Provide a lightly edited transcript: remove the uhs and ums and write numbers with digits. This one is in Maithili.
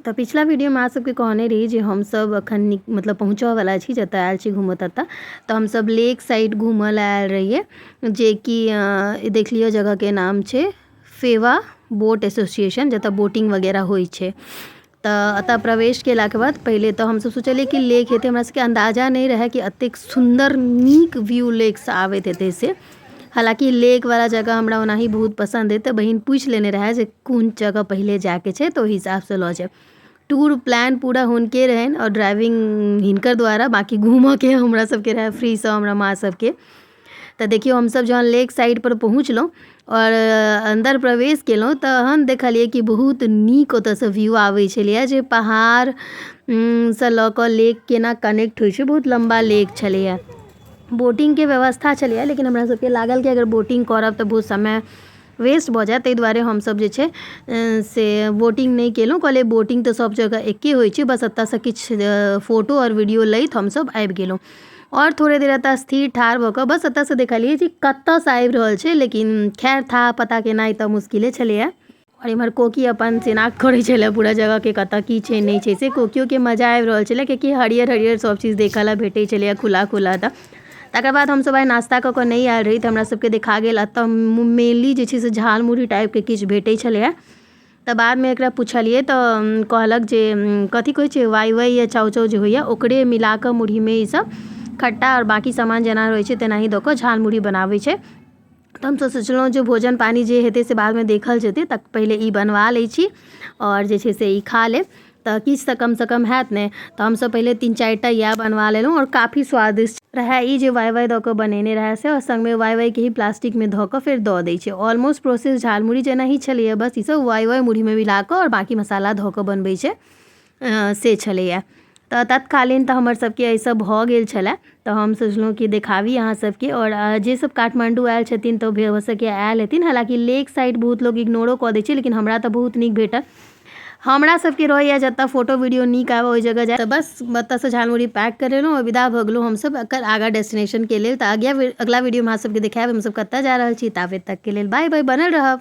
तऽ पिछला वीडियोमे अहाँ सबके कहने रही जे हमसब अखन मतलब पहुँचऽवला छी जतऽ आयल छी घूमऽ ततऽ। तऽ हमसब लेक साइड घूमऽ लए आयल रहियै, जेकि देख लियौ जगहके नाम छै फेवा बोट एसोसिएशन, जतऽ बोटिंग वगैरह होइ छै। तऽ एतऽ प्रवेश केलाके बाद पहिले तऽ हमसब सोचलियै कि लेक हेतै, हमरा सबके अन्दाजा नहि रहै कि एतेक सुन्दर नीक व्यू लेकसँ आबैत हेतै से। हालाँकि लेक वाला जगह हमरा ओनाही बहुत पसन्द अइ, तऽ बहिन पूछि लेने रहै जे कोन जगह पहिले जायके छै, तऽ ओहि हिसाबसँ लऽ जायब। टूर प्लान पूरा हुनके रहनि आओर ड्राइविंग हिनकर द्वारा, बाँकी घूमऽके हमरा सबके रहै फ्रीसँ, हमरा माँ सबके। तऽ देखियौ हमसब जहन लेक साइडपर पहुँचलहुँ आओर अन्दर प्रवेश केलहुँ, तहन देखलियै कि बहुत नीक ओतऽसँ व्यू आबै छलैए, जे पहाड़ सँ लऽ कऽ लेक केना कनेक्ट होइ छै। बहुत लम्बा लेक छलैए, बोटिंगके व्यवस्था छलैए, लेकिन हमरा सबके लागल कि अगर बोटिंग करब तऽ बहुत समय वेस्ट भऽ जायत, ताहि दुआरे हमसब जे छै से बोटिंग नहि केलहुँ। कहलियै बोटिंग तऽ सब जगह एके होइ छै, बस एतऽसँ किछु फोटो आओर वीडियो लैत हमसब आबि गेलहुँ। आओर थोड़े देर एतऽ स्थिर ठाढ़ भऽ कऽ बस एतऽसँ देखलियै जे कतऽसँ आबि रहल छै, लेकिन खैर था पता केनाइ तऽ मुश्किले छलैए। आओर इम्हर कोकी अपन शिनाख्त करै छलै पूरा जगहके, कतऽ की छै नहि छै से। कोकियोके मजा आबि रहल छलै, कियाकि हरियर हरियर सब चीज देखऽ लए भेटै छलैए खुला खुला। तऽ तकर बाद हमसब आइ नाश्ता कऽ कऽ नहि आयल रही, तऽ हमरा सबके देखा गेल एतऽ मेनली जे छै से झाल मुरही टाइपके किछु भेटै छलैए। तऽ बादमे एकरा पुछलियै तऽ कहलक जे कथी कहै छै, वाइ वाइ या चाउ चाउ जे होइए, ओकरे मिलाकऽ मुरहीमे ईसब खट्टा आओर बाँकी सामान जेना रहै छै तेनाही दऽ कऽ झाल मुरही बनाबै छै। तऽ हमसब सोचलहुँ जे भोजन पानि जे हेतै से बादमे देखल जेतै, तऽ पहिले ई बनवा लै छी आओर जे छै से ई खा लेब, तऽ किछु तऽ कमसँ कम हैत ने। तऽ हमसब पहिले 3-4 टा इएह बनवा लेलहुँ आओर काफी स्वादिष्ट रहै ई जे वाइ वाइ दऽ कऽ बनेने रहै से, आओर सङ्गमे वाइ वाइके ही प्लास्टिकमे धऽ कऽ फेर दऽ दै छै। ऑलमोस्ट प्रोसेस झालमुरही जेना ही छलैए, बस ईसब वाइ वाइ मुरहीमे मिला कऽ आओर बाँकी मसाला धऽ कऽ बनबै छै से छलैए। तऽ तत्कालीन तऽ हमर सबके एहिसँ भऽ गेल छलए, तऽ हम सोचलहुँ कि देखाबी अहाँ सबके। आओर जे सब काठमाण्डू आयल छथिन तऽ भऽ सकैए आयल हेथिन, हालाँकि लेक साइड बहुत लोक इग्नोरो कऽ दै छै, लेकिन हमरा तऽ बहुत नीक भेटल। हमरा सबके रहैए जतऽ फोटो वीडियो नीक आबै ओहि जगह जाय। तऽ बस ओतऽसँ झालमुरही पैक करेलहुँ आओर विदा भऽ गेलहुँ हमसब एकर आगाँ डेस्टिनेशनके लेल। तऽ अगला वीडियोमे अहाँ सबके देखायब हमसब कतऽ जा रहल छी। ताबे तकके लेल बाय बाय, बनल रहब।